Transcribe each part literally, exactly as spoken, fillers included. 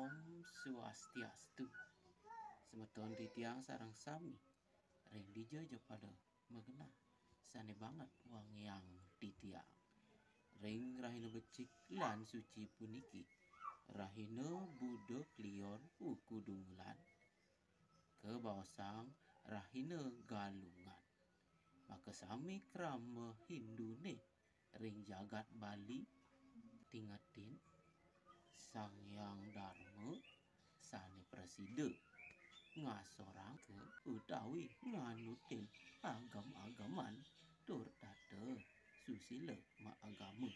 Om Swastiastu. Semeton titiang sareng sami ring dija ja pada magenah, sane banget wangiang titiang. Ring rahina becik lan suci puniki, rahina Buda Kliwon Wuku Dungulan, kabaosang rahina Galungan. Makasami krama Hindune ring jagat Bali, tingetin Sang Hyang Darma sane prasida ngasorang utawi nganutin agem-ageman tur tata susila maagama.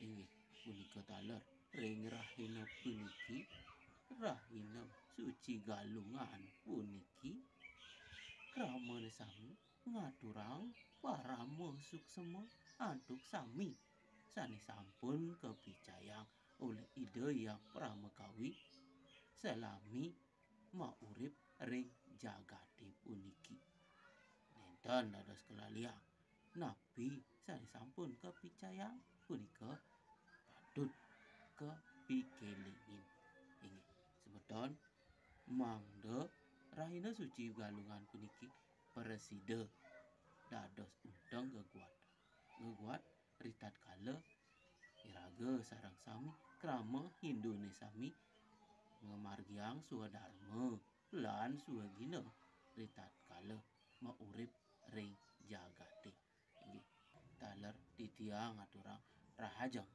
Inggih punika taler ring rahina puniki, rahina suci Galungan puniki, kramane sami ngaturang parama suksema antuk sami sane sampun kapicayang olih Ida Hyang Paramakawi salami maurip ring jagate puniki. Nenten dados kalaliang, napi sane sampun kapicayang punika patut kapikilingin. Inggih, semeton, mangda rahina suci Galungan puniki prasida dados unteng geguat. Geguat ritatkala iraga sareng sami krama Hindune sami ngamargiang swadarma lan swagina ritatkala maurip ring jagate. Inggih, taler titiang ngaturang rahajeng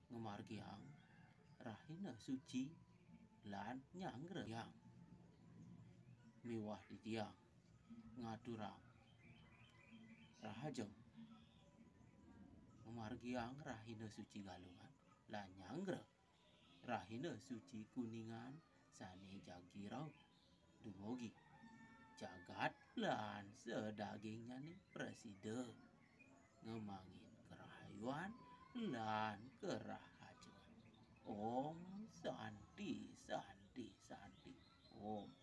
ngamargiang rahina suci lan nyanggra yang miwah titiang ngaturang rahajeng ngamargiang rahina suci Galungan lan nyanggra rahina suci Kuningan sane jagi rauh dumugi jagat lan sadagingnyane prasida ngemangin karahayuan lan karahajengan. Om Santi, Santi, Santi. Om.